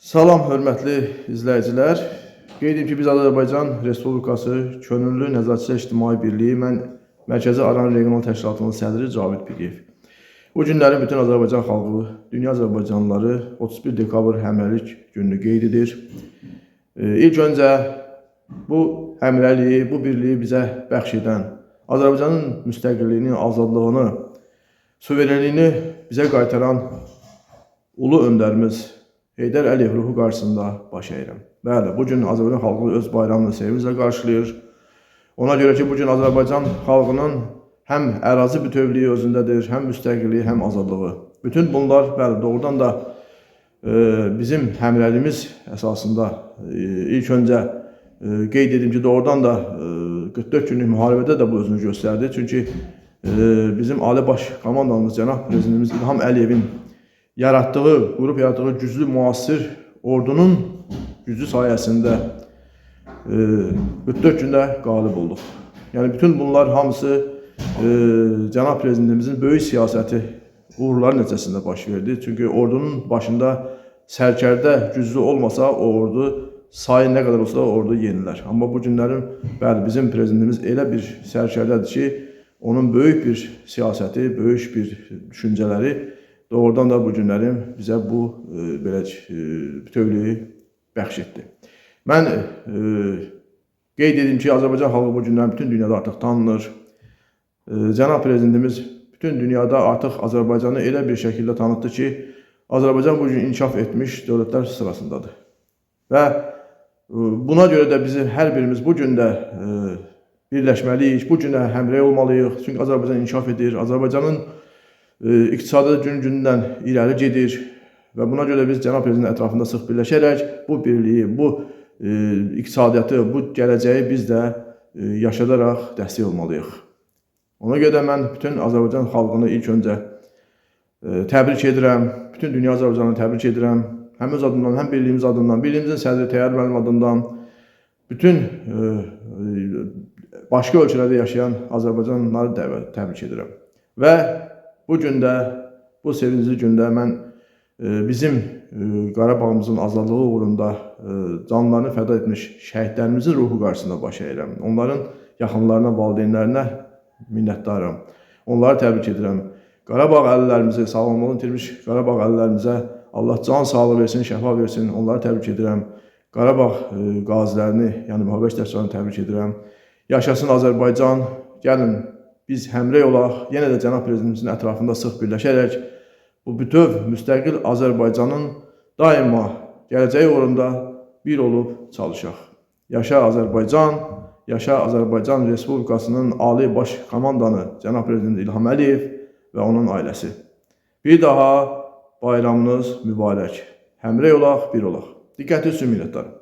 Salam hörmətli izləyicilər. Qeyd edim ki, biz Azərbaycan Respublikası Könüllü Nəzarətçilər İctimai Birliyi, mən Mərkəzi Aran Regional Təşkilatının sədri Cavid Piriyev. Bu günləri bütün Azərbaycan xalqı, dünya Azərbaycanlıları 31 dekabr həmrəylik gününü qeyd edir. İlk öncə bu həmrəyliyi, bu birliyi bizə bəxş edən, Azərbaycanın müstəqilliyini, azadlığını, suverenliyini bizə qaytaran ulu öndərimiz Heydər Əliyev ruhu qarşısında baş əyirəm. Bəli, bu gün Azərbaycan xalqı öz bayramını sevinclə qarşılayır. Ona görə ki, bu gün Azərbaycan xalqının həm ərazi bütövlüyü özündədir, həm müstəqilliyi, həm azadlığı. Bütün bunlar, bəli, doğrudan da bizim həmrəyliyimiz əsasında ilk öncə qeyd edim ki, doğrudan da 44 günlük müharibədə də bu özünü göstərdi. Çünki bizim Ali Baş Komandanımız cənab prezidentimiz İlham Əliyevin yaratdığı, qurub yaratdığı güclü müasir ordunun gücü sayəsində 44 gündə qalib olduq. Yəni bütün bunlar hamısı cənab prezidentimizin böyük siyasəti uğurları nəticəsində baş verdi. Çünki ordunun başında sərkərdə güclü olmasa o ordu sayı nə qədər olsa da ordu yenilər. Amma bu günlərin bəli bizim prezidentimiz elə bir sərkərdədir ki, onun böyük bir siyasəti, böyük bir düşüncələri doğrudan da bu günlərin bizə bu belə bütövlüyü bəxş etdi. Mən qeyd edim ki, Azərbaycan xalqı bu günlərin bütün dünyada artıq tanınır. Cənab prezidentimiz bütün dünyada artıq Azərbaycanı elə bir şəkildə tanıtdı ki, Azərbaycan bu gün inkişaf etmiş dövlətlər sırasındadır. Və buna görə də bizi hər birimiz bu gün də birləşməliyik, bu günə həmrəy olmalıyıq. Çünki Azərbaycan inkişaf edir, Azərbaycanın iqtisadi gün-gündən irəli gedir və buna görə biz cənab prezidentin ətrafında sıx birləşərək bu birliyi, bu iqtisadiyyatı, bu gələcəyi biz də yaşadaraq dəstək olmalıyıq. Ona görə də mən bütün Azərbaycan xalqını ilk öncə təbrik edirəm, bütün dünya Azərbaycanını təbrik edirəm. Həm öz adımdan, həm birliyimiz adından, birliyimizin sədri Təyyar müəllim adından, bütün başqa ölkələrdə yaşayan Azərbaycanlıları təbrik edirəm. Və bu gündə, bu sevincli gündə mən bizim Qarabağımızın azadlığı uğrunda canlarını fəda etmiş şəhidlərimizin ruhu qarşısında baş əyirəm. Onların yaxınlarına, valideynlərinə minnətdaram. Onları təbrik edirəm. Qarabağ əllərimizi, sağlamlığını itirmiş Qarabağ əllərimizə Allah can sağlığı versin, şəfa versin. Onları təbrik edirəm. Qarabağ qazilərini, yəni müharibə iştirakçılarını təbrik edirəm. Yaşasın Azərbaycan. Gəlin biz həmrəy olaq. Yenə də cənab prezidentimizin ətrafında sıx birləşərək bu bütöv müstəqil Azərbaycanın daima gələcəyi uğrunda bir olub çalışaq. Yaşa Azərbaycan, yaşa Azərbaycan Respublikasının Ali Baş Komandanı cənab prezident İlham Əliyev və onun ailəsi. Bir daha bayramınız mübarək. Həmrəy olaq, bir olaq. Diqqətiniz üçün minnətdaram.